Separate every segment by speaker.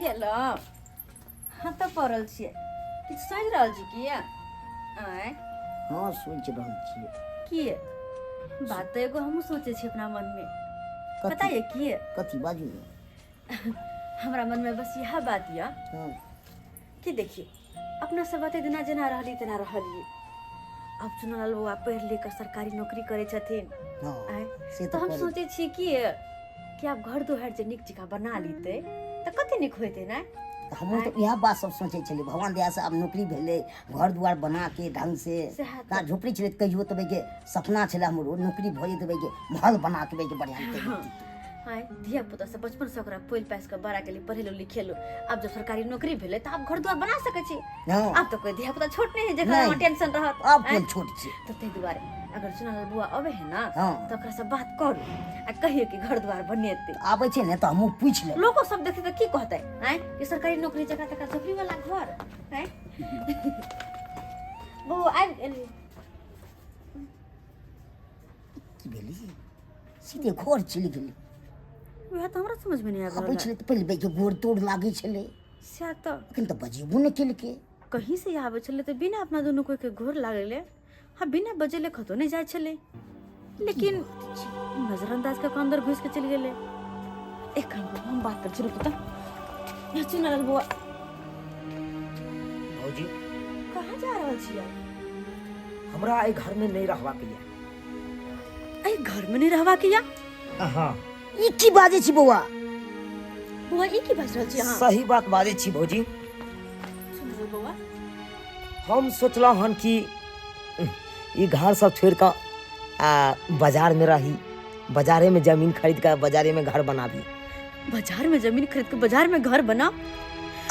Speaker 1: गेलहुँ? हाँ तऽ पड़ल छियै। किछु सोचि रहल छी की? आँय?
Speaker 2: हँ, सोचि रहल छियै।
Speaker 1: किए? बात तऽ एगो हमहूँ सोचै छी अपना मनमे। पता
Speaker 2: कथी?
Speaker 1: ये किए?
Speaker 2: कथी, बाजू ने।
Speaker 1: हमरा मनमे बस इएह बात यऽ कि देखियौ, अपना सब एते दिना जेना रहली तेना रहलियै। आब चुनालाल बौआ पढ़ि लिख कऽ सरकारी नौकरी करै छथिन। आँय?
Speaker 2: से
Speaker 1: तऽ
Speaker 2: तऽ
Speaker 1: हम
Speaker 2: करै।
Speaker 1: सोचै छियै कि कि आब घर दुआरि जे नीक जकाँ बना लितै तऽ कते नीक होइतै ने?
Speaker 2: तऽ हमहूँ तऽ इएह बात सब सोचै छलियै, भगवान दयासँ आब नौकरी भेलै, घर दुआर बना के ढंग से।
Speaker 1: सएह तऽ।
Speaker 2: कहाँ झोपड़ी छलै तऽ कहियो तऽ के सपना छलै हमरो, नौकरी भऽ जेतै के महल बना के के बढ़िआँ।
Speaker 1: हँ, आँय, धिया पुता सब बचपन से ओकरा पोलि पासि कऽ बड़ा केली, पढ़ेलहुँ लिखेलहुँ। आब जब सरकारी नौकरी भेलै तऽ आब घर दुआर बना सकै छी। आब तऽ कोइ धिया पुता छोट नहि है जेकरा
Speaker 2: नहि।
Speaker 1: अहाँ टेंशन रहत।
Speaker 2: आब
Speaker 1: आँय?
Speaker 2: कोन छोट छै।
Speaker 1: तऽ ताहि दुआरे अगर चुनालाल बौआ अबै है ने तऽ ओकरा से बात करू आ कहियो कि घर द्वार बनेतै।
Speaker 2: आबै छै ने तऽ हमहूँ पूछि लेबै।
Speaker 1: लोको सब देखतै तऽ की कहतै? आँय, कि सरकारी नौकरी जकरा तकरा झोपड़ी वाला घर। आँय बौआ, आबि गेली?
Speaker 2: की भेलै, सीधे घर चलि गेलै।
Speaker 1: वएह तऽ हमरा समझमे नहि आबि
Speaker 2: आबै
Speaker 1: रहल।
Speaker 2: छलै तऽ पहिले बैके गोड़ तोड़ लागै छलै।
Speaker 1: सएह तऽ।
Speaker 2: एखन तऽ बजेबो नहि केलकै।
Speaker 1: कहीं से आबै छलै तऽ बिना अपना दुनू कोइ के घोर लागलै। हाँ, बिना बजेले कतहु नहि जाइ छलै, लेकिन नजरअंदाज कऽ के अंदर घुसि के चलि गेलै। एक काम करू, हम बात करै छी, रुकू तऽ। चुना बौआ।
Speaker 3: भौजी।
Speaker 1: कहाँ जा रहल छियै?
Speaker 3: हमरा एहि घरमे नहि रहबाक यऽ।
Speaker 1: एहि घरमे नहि रहबाक यऽ?
Speaker 3: हँ।
Speaker 2: ई की बाजै छी बौआ?
Speaker 1: बौआ, ई की बाजि रहल छी अहाँ?
Speaker 3: सही बात बाजै छी भौजी।
Speaker 1: सुनू बौआ।
Speaker 3: हम सोचलहुँ हन कि ई घर सब छोड़ि कऽ आ बाजारमे रही, बाजारेमे जमीन खरीद कऽ बाजारेमे घर बनाबी।
Speaker 1: बाजार में जमीन खरीद के बाजार में घर बनाओ?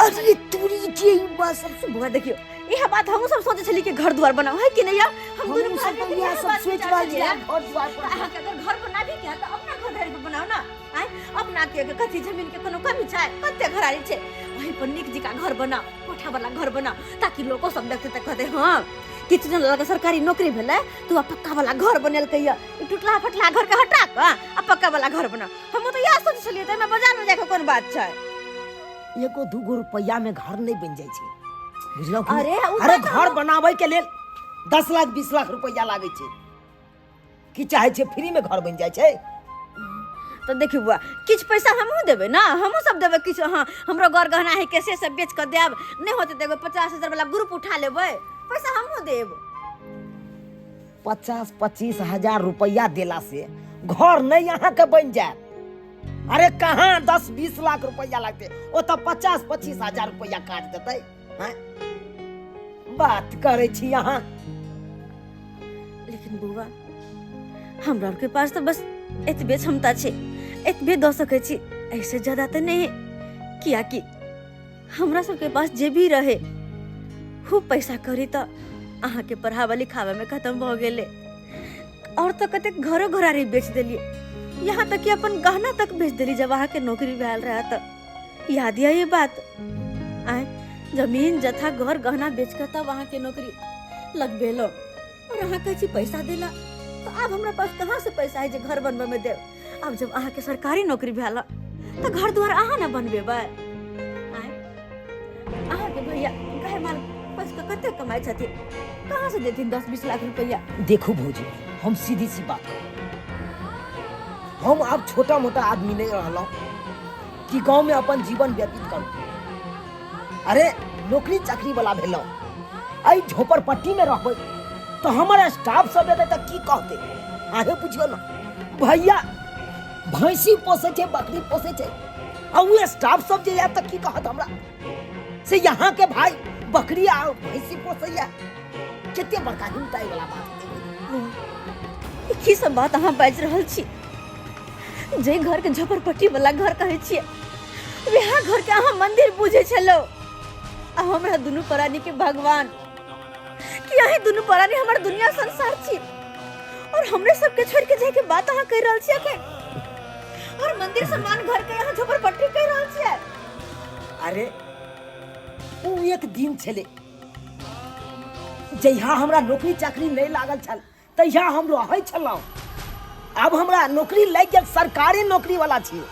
Speaker 2: अरे तोरी के, ई बात सब।
Speaker 1: बौआ देखियो, इह बात हमहूँ सब सोचे छली कि घर द्वार बनाओ है कि नहीं यार? हम दुनू
Speaker 2: हमहूँ सब
Speaker 1: भाई
Speaker 2: तऽ इएह
Speaker 1: इएह
Speaker 2: सब
Speaker 1: बात
Speaker 2: सोचि
Speaker 1: विचार
Speaker 2: रहल
Speaker 1: छलियै।
Speaker 2: छियै, घर दुआर
Speaker 1: तऽ अहाँके अगर घर बनाबी के है तऽ अपना घर धरि पर बनाओ ना। आँय, अपना के कथी जमीन के कोनो कमी छै? कते घरारी छै, वहीं पर नीक जकाँ घर बनाओ, कोठा वाला घर बनाओ, ताकि लोको सब देखते तऽ कहते हँ किछु जन लगे सरकारी नौकरी भेलै तू आ पक्का वाला घर बनेलकै यऽ। ई टूटला फटला घर के हटा कऽ आ पक्का वाला घर बनाओ। हमहूँ तऽ इएह सोचै छलियै, तऽ एहिमे बाजार मे जाके कोन बात छै?
Speaker 3: एगो दूगो रुपैआ में घर नहीं बन जाइ छै, बुझलहुँ कि
Speaker 1: अरे,
Speaker 3: नहि?
Speaker 1: उ
Speaker 3: अरे
Speaker 1: बात
Speaker 3: घर बनाबै के लेल 10 लाख 20 लाख रुपैआ लागै छै। की चाहै छै, फ्री में घर बनि जाइ छै?
Speaker 1: तऽ देखियौ बौआ, किछु पैसा हमहूँ देबै ने, हमहूँ सब देबै किछु। हँ, हमरो गर गहना है के से सब बेच कऽ देब। नहि होतै तऽ एगो 50,000 वाला ग्रुप उठा लेबै, पैसा हमहूँ देब।
Speaker 3: 25-25 हजार रुपैआ देला से घर नहीं अहाँके बनि जायत। अरे कहाँ 10-20 लाख रुपैआ लगतै, ओतऽ 50-25 हजार रुपैआ काट देतै। हैं? बात करै छी अहाँ।
Speaker 1: लेकिन बौआ, हमरा आरके पास तऽ बस एतबे क्षमता छै, एतबे दऽ सकै छी, एहिसँ ज्यादा तऽ नहि, कियाकि हमरा सबके पास जे भी रहे खूब पैसा करी तऽ अहाँके पढ़ाबऽ लिखाबऽमे खतम भऽ गेलै। और तऽ कतेक घरो घरारी बेच देलियै, यहाँ तक कि अपन गहना तक बेच देली जब अहाँके नौकरी भेल रहे। तऽ याद यऽ ई बात? आँय, जमीन जथा घर गहना बेच कऽ तब अहाँके नौकरी लगबेलहुँ और अहाँ कहै छी पैसा देला। तऽ आब हमरा पास कहाँ से पैसा है जे घर बनबऽमे देब? आब जब अहाँके सरकारी नौकरी भेल तऽ घर दुआर अहाँ ने बनबेबै? आँय, अहाँके भैया गाय माल पोसि कऽ कते कमाइ छथिन, कहाँ से देथिन 10-20 लाख रुपैआ?
Speaker 3: देखू भौजी, हम सीधी सी बात कहू, हम आब छोटा मोटा आदमी नहीं रहलहुँ कि गाँव में अपन जीवन व्यतीत करू। अरे नौकरी चाकरी वाला भेलहुँ, एहि झोपड़पट्टी में रहबै तऽ हमर स्टाफ सब एतै तऽ की कहतै? अहें बुझियौ ने, भैया भैंसी पोसै छै, बकरी पोसै छै, आ ओ स्टाफ सब जे आयत तऽ की कहत हमरा से यहाँ के भाई बकरी आ भैंसी पोसैया? कते बड़का हिमताई वाला बात हेतै।
Speaker 1: ई की सब बात अहाँ बाजि रहल छी? जे घर के झोपड़पट्टी वाला घर कहै छियै, वएह घर के अहाँ मंदिर बुझै छलहुँ आ हमरा दुनू प्राणी के भगवान, कि अहीं दुनू प्राणी हमर दुनिया संसार छी और हमरे सबके छोड़ के जाय के बात अहाँ कहि रहल छी अखन, और मंदिर समान घर के अहाँ झोपड़पट्टी कहि रहल छियै?
Speaker 3: अरे ओ एक दिन छलै जहिया हमरा नौकरी चाकरी नहि लागल छल, तहिया हम रहै छलहुँ। आब हमरा नौकरी लागि गेल, सरकारी नौकरी वाला छी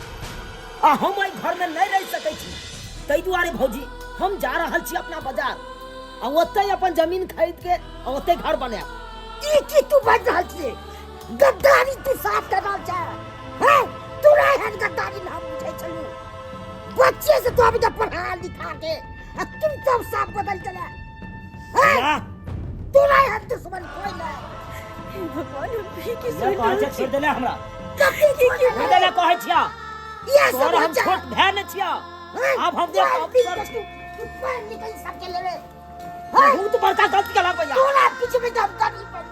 Speaker 3: आ हम एहि घरमे नहि रहि सकै छी। ताहि दुआरे भौजी हम जा रहल छी अपना बाजार आ ओतहि अपन जमीन खरीद के आ ओतहि घर बनायब।
Speaker 2: ई की तू बाजि रहल छियै? गद्दारी तू साफ कर रहल छै हैं? तोरा एहन गद्दारी न हम बुझै छलहुँ। बच्चे से तो अभी तक पढ़ा लिखा के आ तुम सब साफ बदल चला हैं?
Speaker 3: भैया,
Speaker 2: तोरा एहन दुश्मन कोई नहीं।
Speaker 1: हे भगवान, हम भी की
Speaker 3: भैया
Speaker 1: सुनि
Speaker 3: कहै
Speaker 1: रहल
Speaker 3: छै
Speaker 1: छी?
Speaker 3: छोड़ि देले हमरा।
Speaker 2: कथी
Speaker 3: छोड़ि
Speaker 2: छोड़ि
Speaker 3: देले कहै छिया।
Speaker 2: ये सब
Speaker 3: तोहर हम
Speaker 2: बच्चा
Speaker 3: छोट भाय ने छिया।
Speaker 2: हैं?
Speaker 3: आब हम देख
Speaker 2: तू
Speaker 3: अफसर छी।
Speaker 2: तू पढ़ लिख सबके लेले।
Speaker 3: बहुत बड़का गलती केलक भैया।
Speaker 2: तोरा पीछे में हम गाड़ी पड़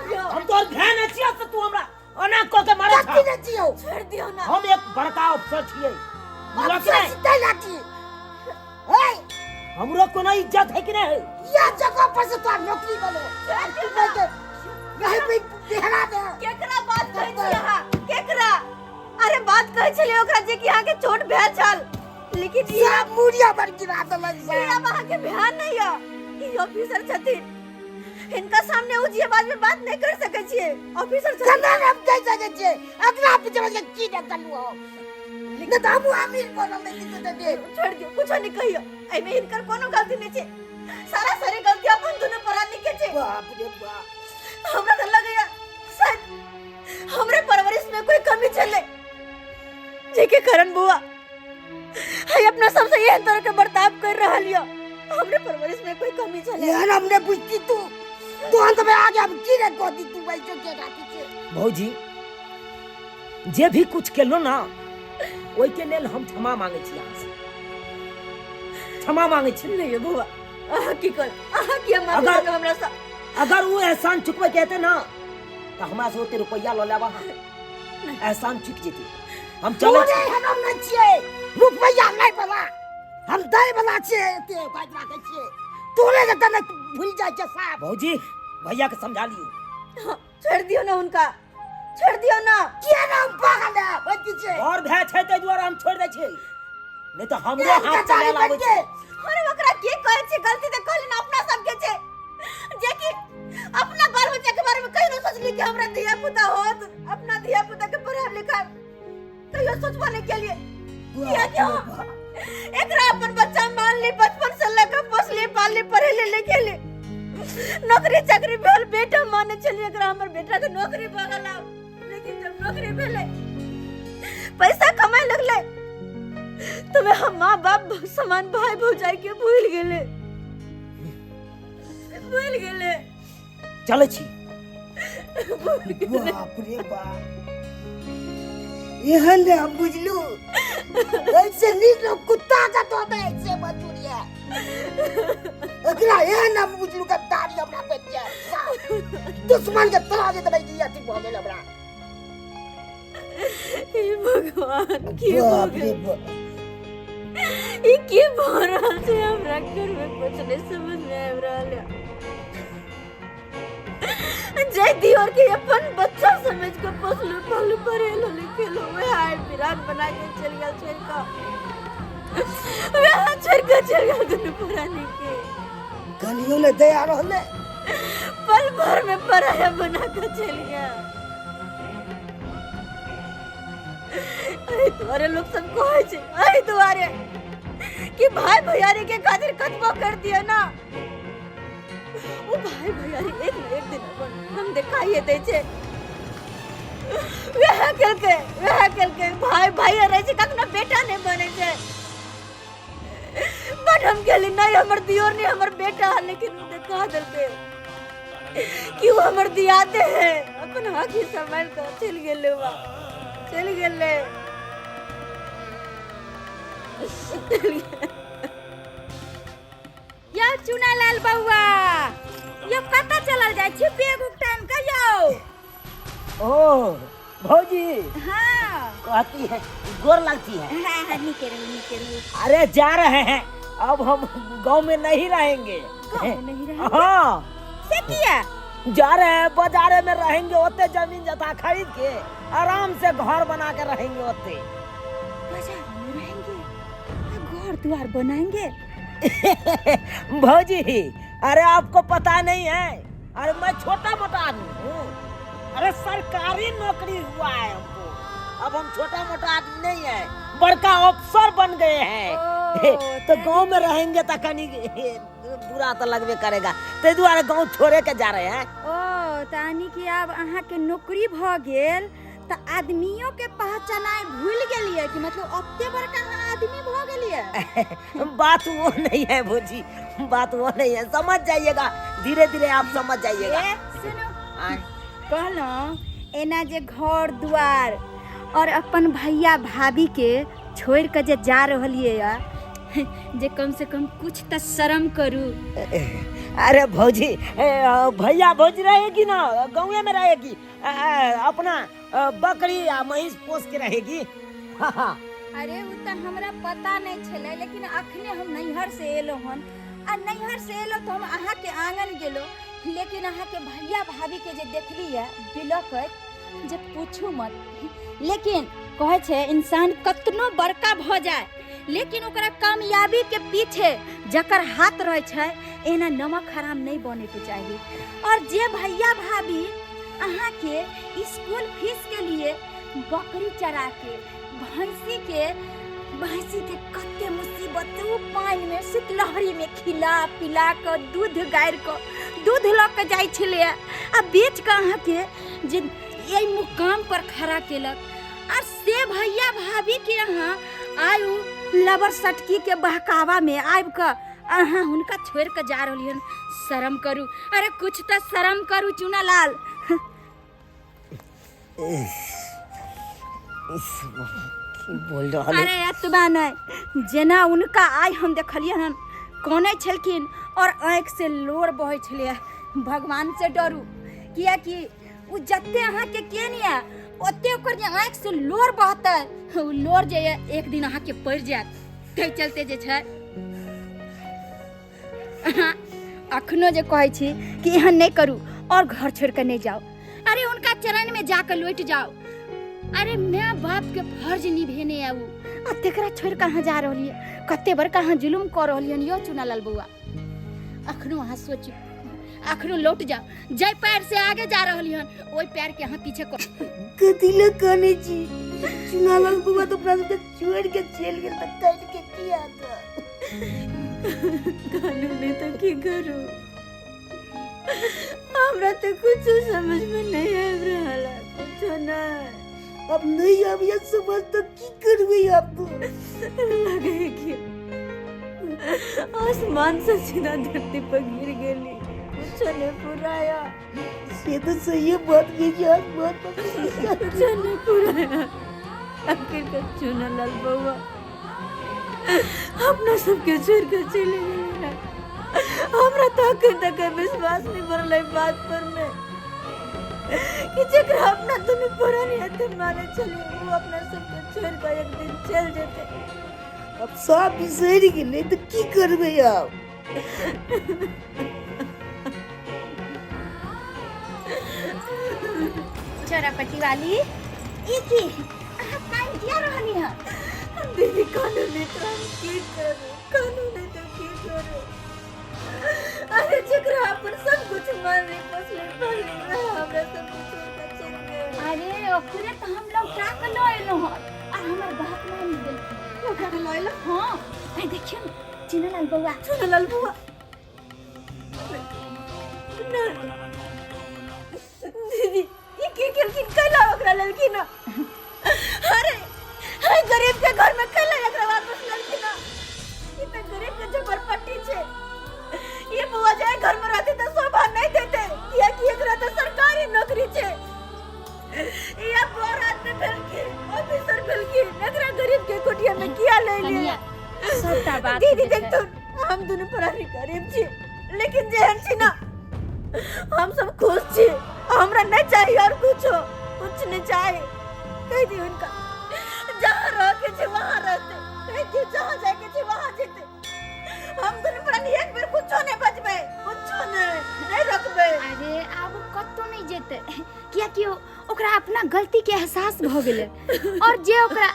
Speaker 2: गेलहुँ।
Speaker 3: हम तोहर भाय ने छिया से तू हमरा ओना कऽ के मारै
Speaker 2: कथी
Speaker 3: छह।
Speaker 2: ने छियौ?
Speaker 1: छोड़ि दियौ ना।
Speaker 3: हम एक बड़का अफसर छियै, बुझलक कि
Speaker 2: अफसर
Speaker 3: नहि?
Speaker 2: सिद्धे लाठी। हे,
Speaker 3: हमरो कोनो इज्जत है कि नहीं है?
Speaker 2: यह जगह पर से तोरा नौकरी मिलो। तू नहीं के यहीं पे बिहरा दे।
Speaker 1: केकरा बात कहै छी अहाँ? केकरा? अरे बात कहै छलियै ओकरा जे कि अहाँके चोट भेल छल, लेकिन ई
Speaker 2: सब मुड़िया पर गिरा देलक
Speaker 1: ई
Speaker 2: सब।
Speaker 1: आब अहाँके ध्यान नहीं यऽ। ई ऑफिसर छथिन, हिनका सामने उ जे बात में बात नहीं कर सकै छियै। ऑफिसर छथिन।
Speaker 2: केना हम कहि सकै छियै? एकरा पीछे में की ने कलू हो? नहीं तऽ हमहूँ अमीर बनल नहीं तऽ दे।
Speaker 1: छोड़ दियौ, कुछो नहीं कहियौ। एहिमे हिनकर कोनो गलती नहीं छै, सारा सारी गलती अपन दुनू प्राणी के छै।
Speaker 2: बाप रे बाप।
Speaker 1: हमरा तऽ लगैया शायद हमरे परवरिश में कोई कमी छलै, जेके कारण बुआ है अपना सबसे एहन तरह के बर्ताव कर रहल यऽ। हमरे परवरिश में कोई कमी छलै।
Speaker 2: एहन हमने बुझती तू तो अंत में आगे हम की रे कहती तू वैसे के राखी छे।
Speaker 3: भौजी जे भी कुछ केलो ना ओहिके लेल हम क्षमा मांगे छी अहाँ से, क्षमा मांगे छी।
Speaker 1: नहीं ये बुआ, अहाँ की कर, अहाँ की माफी
Speaker 3: अगर-
Speaker 1: मांगब हमरा से?
Speaker 3: अगर वो एहसान चुकबै के हेतै ना तऽ हमरा से ओते रुपैआ लऽ लेब अहाँ, एहसान चुक जेतै। हम चलै
Speaker 2: तोरे
Speaker 3: छी।
Speaker 2: एहन हम नहि छियै, रुपैआ नहि बला हम दै बला छियै, एते बात राखै छियै। तोरे जकाँ नहि भूलि जाइ छै साफ।
Speaker 3: भौजी भैया के समझा लियौ।
Speaker 1: हाँ, छोड़ दियौ ना हुनका, छोड़ दियौ ना।
Speaker 2: किया ना हम पागल है ओहि पीछे?
Speaker 3: और भाय छै ताहि दुआरे हम छोड़ि दै छियै, नहि तऽ हमरो
Speaker 2: एहन
Speaker 3: हाथ
Speaker 2: गद्दारी
Speaker 3: चलायल आबै
Speaker 2: बनि के।
Speaker 3: छै।
Speaker 1: अरे ओकरा के कहै छै? गलती तऽ कहली ना अपना सबके छै, जे कि अपना बाल बच्चा के बारे में कहियो नहीं सोचली कि हमरा धिया पुता होत, अपना धिया पुता के पढ़ाब लिखाब कहियो सोचबो नहीं केलिए। किया कि हम एकरा अपन बच्चा मान ली, बचपन से लगा पोसली पालली पढ़ेली लिखेली, नौकरी चाकरी भेल बेटा माने छलिए एकरा, हमर बेटा के नौकरी भऽ गेल आब। लेकिन जब नौकरी भेलै पैसा कमाए लगलै तो वे हम माँ बाप समान भाई भौजाई के भूल गेले, भूल गेले।
Speaker 3: चलै छी।
Speaker 1: भूल गेले।
Speaker 2: बाप रे बाप, एहन ने हम बुझलू ऐसे नीक लोग कुत्ता का तो ऐसे मजदूरी है। एकरा एहन हम बुझलू गद्दारी हमरा पे किया दुश्मन के तरह जे दबाई दिया अथी भऽ गेल हमरा।
Speaker 1: हे भगवान, की भऽ
Speaker 2: बाप रे
Speaker 1: गेल?
Speaker 2: बाप।
Speaker 1: ई की भऽ रहल छै हमरा घर में? कुछ नहीं समझ में आबि रहल है। जय दियोर के अपन बच्चा समझ के पोसलू पालू पढ़ेलू लिखेलू, वह आइ विराट बना के चल गेल छोड़ कऽ, वह छोड़ कऽ चल गेल दुनू प्राणी के।
Speaker 2: कनियो ने दया रहलै।
Speaker 1: पल भर में पराया बना के चल गया। एहि दुआरे लोग सब कहै छै, एहि दुआरे कि भाई भैयारी के खातिर कतबो कर दिया ना, वो भाई भैयारी एक न एक दिन अपन रंग देखाइए दै छै। वएह केलकै, वएह केलकै। भाई भाई रहै छै, कखनो बेटा नहि बनै छै। बट हम कहली नहीं हमर दियोर नहीं हमर बेटा है, लेकिन उ देखा देलकै कि वो हमर दियादे है। अपन आँखि संभाल कऽ चलि गेलै, बा चलि गेलै, चलि गेलै।
Speaker 4: यौ चुनालाल बौआ, यौ कतऽ चलल जाइ छी बेग उग टाइम के यौ?
Speaker 3: ओ भौजी।
Speaker 4: हाँ।
Speaker 3: कहती है गोर लगती है।
Speaker 4: हाँ हाँ, नीके रहू नीके रहू।
Speaker 3: अरे जा रहे हैं, अब हम गांव में नहीं रहेंगे।
Speaker 4: गाँव में नहीं रहेंगे?
Speaker 3: हाँ।
Speaker 4: से किया?
Speaker 3: जा रहे हैं बाजारे में रहेंगे, ओते जमीन जथा खरीद के आराम से घर बना के रहेंगे ओते।
Speaker 4: बाजार में रहेंगे, घर द्वार बनाएंगे?
Speaker 3: भौजी अरे आपको पता नहीं है, अरे मैं छोटा मोटा आदमी हूँ, अरे सरकारी नौकरी हुआ है हमको, अब हम छोटा मोटा आदमी नहीं है, बड़का अफसर बन गए हैं।
Speaker 4: ओ।
Speaker 3: तो गांव में रहेंगे तो कनी बुरा तो लगबे करेगा, ताहि दुआरे गांव छोड़े के जा रहे हैं।
Speaker 4: ओ तानी कि आब अहाँके नौकरी भऽ गेल तऽ आदमियों के पहचानाइ भूल गेलियै कि मतलब ओते बड़का अहाँ आदमी भऽ गेलियै।
Speaker 3: बात वो नहीं है भौजी, बात वो नहीं है, समझ जाइएगा धीरे धीरे आप समझ जाइएगा।
Speaker 4: ए, सुनू कहलहुँ एना जे घर दुआर और अपन भैया भाभी के छोड़ के जे जा रहलियै या जे कम से कम कुछ तऽ शर्म करू।
Speaker 3: अरे भौजी, भैया भौजी रहेगी ना, गाँवे में रहेगी, अपना बकरी आ महींस पोस के रहेगी।
Speaker 4: अरे उ तऽ हमरा पता नहीं छलै, लेकिन अखने हम नैहर से एलहुँ हन आ नैहर से एलहुँ तऽ हम अहाँके आंगन गेलहुँ, लेकिन अहाँके भैया भाभी के जे देखलियै बिलकैत जे पूछू मत। लेकिन कहै छै इंसान कतनो बड़का भऽ जाए लेकिन ओकरा कामयाबी के पीछे जकर हाथ रहै छै एना नमक हराम नहीं बने के चाही। और जे भैया भाभी अहाँके स्कूल फीस के लिए बकरी चरा के भैंसी के कते मुसीबत उ पानि में शीतलहरी में खिला पिला के दूध गारि के दूध लऽ के जाइ छलै आ बेच के अहाँके जे एहि मुकाम पर खड़ा केलक, और से भैया भाभी के अहाँ आयु लबर सटकी के बहकावा में आबि के अहाँ हुनका छोड़ के जा रहलियै हन। शर्म करू, अरे कुछ तऽ शर्म करू चुनालाल।
Speaker 3: की बोल रहल है?
Speaker 4: अरे एतबा नहि, जेना उनका आइ हम देखलियै हन कनै छलखिन और आँखि से लोर बहै छलैए। भगवान से डरू, कियाकि उ जते अहाँके केने यऽ ओते ओकर जे आँखि से लोर बहतै उ लोर जे यऽ एक दिन अहाँके पड़ि जायत। ताहि चलते जे छै अहाँ अखनो जे कहै छी कि एहन नहि करू और घर छोड़ के नहि जाउ, अरे उनका चरण में जाके लौट जाओ। अरे माय बाप के फर्ज निभेने आऊ आ तेकरा छोड़ के अहाँ जा रहलियै, कते बड़का अहाँ जुलुम कऽ रहलियै यौ चुनालाल बौआ। अखनो अहाँ सोचू, अखनो लौट जाओ, जाहि पैर से आगे जा रहलियै हन ओहि पैर के अहाँ पीछे कर।
Speaker 2: कथी लए कानै छी? चुनालाल बौआ तऽ अपना सबके छोड़ि के चलि गेल तऽ कानि के की हैत?
Speaker 1: कानू नहि तऽ की करू, हमरा तऽ कुछो समझ में नहीं आबि रहल है, कुछो नहीं।
Speaker 2: अब नहीं आबैया समझ तऽ की करबै आब?
Speaker 1: लगे है कि आसमान से सीधा धरती पर गिर गेली, कुछो नहीं पुराया।
Speaker 2: से तऽ सही बात कहै छी, आसमान पर सीधा
Speaker 1: कुछो नहीं पुराया। आखिरकार चुनालाल बउआ अपना सबके छोड़ के चले गेलै। हमरा तऽ अखन तक विश्वास नहीं भरल बात पर में कि जकरा अपना दुनू प्राणी हेतै मानै छलियै ओ अपना सबके छोड़ के एक दिन चलि जेतै।
Speaker 2: अब सब बिसरि गेलै तऽ की करबै आब?
Speaker 4: चोरापट्टी वाली, ई की अहाँ कान किया रहली हन?
Speaker 1: दीदी कानू नहीं तो हम की करू, कानू नहीं तो की करू। अरे जकरा अपन सब कुछ मान ले पोसले पालले वएह हमरा सब कुछ छोड़ के चलि गेल।
Speaker 4: अरे ओकरे तऽ हम लौटा के लऽ एलहुँ हन आ हमर बाप मानि गेलखिन।
Speaker 1: लौटा के लऽ एलहुँ?
Speaker 4: हाँ, आइ देखियौ ने चुनालाल बौआ।
Speaker 1: चुनालाल बौआ नहि दीदी, ई की केलखिन? कैला ओकरा लेलखिन? अरे है गरीब के घर में कैला एकरा वापस लेलखिन? ई तऽ गरीब के झपरपट्टी छै। ये बुआ जाए घर में रहते तो शोभा नहीं देते, कियाकि एकरा तो सरकारी नौकरी छै। ये बड़ आदमी भेलखिन, ऑफिसर भेलखिन, एकरा गरीब के कोठिया में किया ले लिए?
Speaker 4: कनिया, सबटा बात
Speaker 1: दीदी
Speaker 4: जे छै।
Speaker 1: देखतो हम दुनू प्राणी गरीब छी, लेकिन जेहन छी ना हम सब खुश छी। हमरा नहीं चाहिए और कुछो, कुछ नहीं चाहिए। कह दी उनका जहाँ रह के छे वहाँ रहते, कह दी जहाँ जाए के छे वहाँ जेते। हम दुनू प्राणी एक बेर कुछो नहीं बचबे, कुछो नहीं, नहीं रखबे।
Speaker 4: अरे आब कतौ नहीं जेते, कियाकि ओकरा अपना गलती के एहसास भऽ गेलै। और जे ओकरा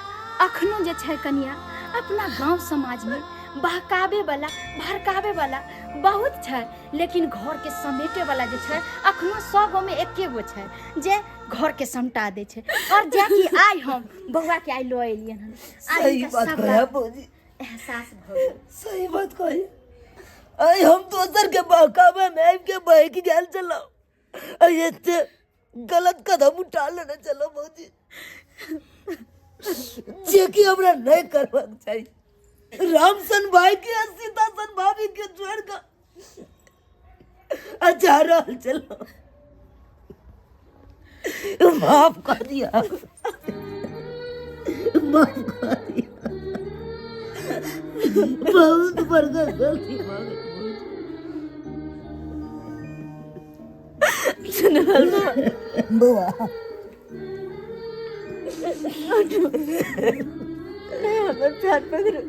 Speaker 4: अखनो जे छै कनिया अपना गांव समाज में बहकावे वाला भड़कावे वाला बहुत छै, लेकिन घर के समेटे वाला जे छै अखनो 100 गो में एके गो छै जे घर के समटा दै छै। और जे कि आइ हम बौआ के आइ लऽ एलियन हन। आइ
Speaker 2: सही
Speaker 4: हिनका
Speaker 2: बात
Speaker 4: सब
Speaker 2: कहै भौजी।
Speaker 4: एहसास भऽ गेल।
Speaker 5: सही बात कही। अरे हम दोसर के बहकावे में आबि के बहकि गेल छलहुँ, एते गलत कदम उठा लेने छलहुँ भौजी, जे कि हमरा नहीं करबाक चाही। रामसन भाई के आ सीतासन भाभी के छोड़ के आ जा रहल छलहुँ। माफ कर दिया, माफ कर दिया, बहुत बड़का गलती भऽ गेल।
Speaker 2: बौआ,
Speaker 1: नहीं, हमर प्यार पकड़ू।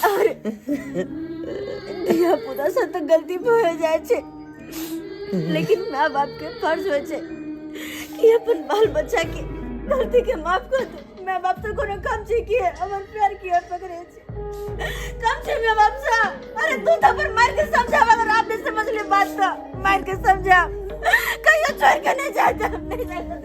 Speaker 1: अरे धिया पुता से तो गलती भऽ जाइ छै, लेकिन माय बाप के फर्ज होइ छै कि अपन बाल बच्चा के गलती के माफ कर दे। माय बाप तो कोनो कम छै कि हमर प्यार किया पकड़े छै? कम छै माय बाप से? अरे तू तो अपन मार के समझाव, अगर आप नहीं समझ ले बात तो मार के समझा। कहियो छोड़ के नहीं जाता, नहीं जाता।